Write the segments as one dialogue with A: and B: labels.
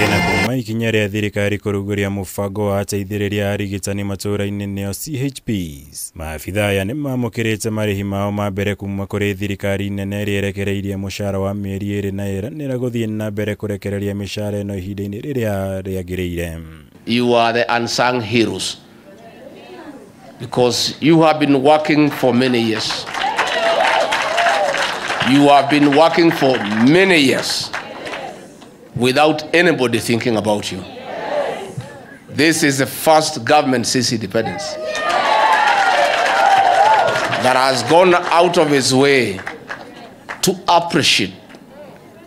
A: Na kuma ikinya rĩa thirikari kũrugũria mũbango wa ateithĩrĩria arigitani matũũra-inĩ nĩo CHPs. Maabitha aya nĩmamũkĩrĩte marĩhi mao ma mbere kuma kũrĩ thirikari nene ĩrĩa ĩrekereirie mũcara wa mĩeri 2 na ĩranĩra gũthiĩ na mbere kũrekereria mĩcara ĩno ihinda-inĩ rĩrĩa rĩagĩrĩire.
B: You are the unsung heroes because you have been working for many years. You have been working for many years without anybody thinking about you. This is the first government since independence that has gone out of its way to appreciate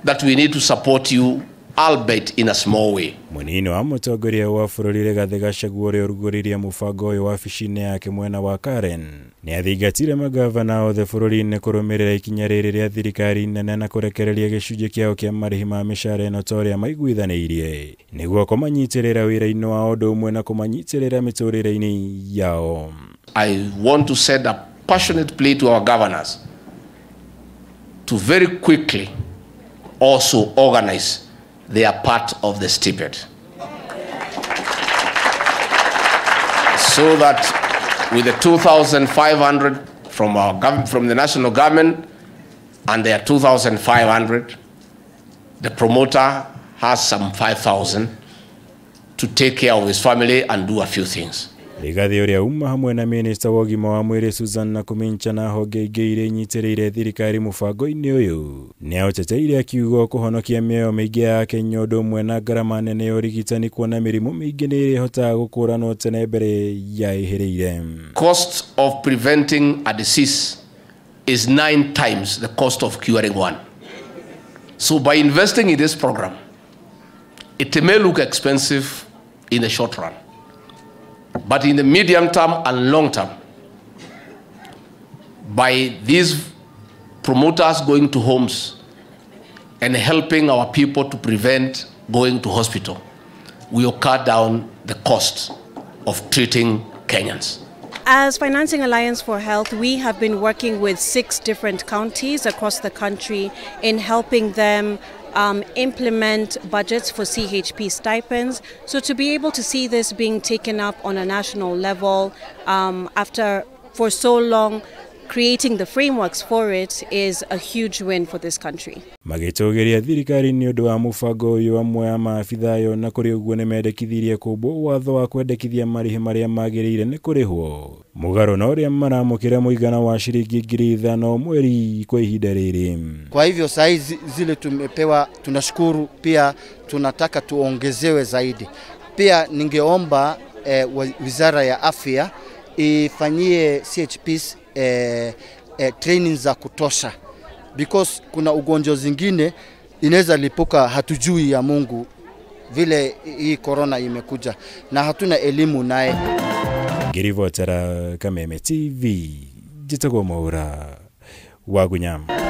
B: that we need to support you, albeit in a small way.
A: Munini wa mũtongoria wa bũrũri Rigathĩ Gachagua ũrĩa ũrugũririe mũbango ũyũ wabici-inĩ yake mwena wa Karen nĩathingatire magavana othe bũrũri-inĩ kũrũmĩrĩra ikinya rĩrĩ rĩa thirikari nene na kũrekereria gĩcunjĩ kĩao kĩa marĩhi ma mĩcara ĩno ta ũrĩa maiguithanĩirie nĩguo kũmanyitĩrĩra wĩra-inĩ wao ũndũ ũmwe na kũmanyitĩrĩra mĩtũrĩre-inĩ yao.
B: I want to send a passionate plea to our governors to very quickly also organize their part of the stipend, so that with the 2,500 from our government, from the national government, and their 2,500, the promoter has some 5,000 to take care of his family and do a few things.
A: Rigathĩ ũrĩa uma hamwe na minista wa ũgima wa mwĩrĩ Susan Nakhumicha na honge ingĩ iria inyitĩrĩire thirikari mũbango-inĩ ũyũ nĩaũteteire akiuga kũhonokia mĩoyo mĩingĩ ya Kenya ũndũ ũmwe na ngarama nene ya ũrigitani kuona mĩrimũ mĩingĩ nĩ ĩrĩhotaga gũkũranwo tene mbere ya ĩhĩrĩire.
B: Cost of preventing a disease is 9 times the cost of curing one. So by investing in this program, it may look expensive in the short run, but in the medium term and long term, by these promoters going to homes and helping our people to prevent going to hospital, we will cut down the cost of treating Kenyans.
C: As Financing Alliance for Health, we have been working with 6 different counties across the country in helping them implement budgets for CHP stipends. So to be able to see this being taken up on a national level after for so long creating the frameworks for it is a huge win for this country.
A: Magĩtũgĩria thirikari nĩ ũndũ wa mũbango ũyũ amwe a maabitha ayo na kũrĩ ũguo nĩmendekithirie kũmbwo watho wa kwendekithia marĩhi marĩa magĩrĩire nĩ kũrĩhwo mũgarũ na ũrĩa maramũkĩra mũigana wa shiringi 5,000 mweri kwa ihinda rĩrĩ.
D: Kwa hivyo saizi zile tumepewa tunashukuru, pia tunataka tuongezewe zaidi. Pia ningeomba Wizara ya Afya ifanyie CHPs training za kutosha, because kuna ugonjwa zingine inaweza lipuka hatujui ya Mungu vile hii corona imekuja na hatuna elimu naye.
A: Ngirivotera Kameme TV, njĩtagwo Mwaura wa Gunyama.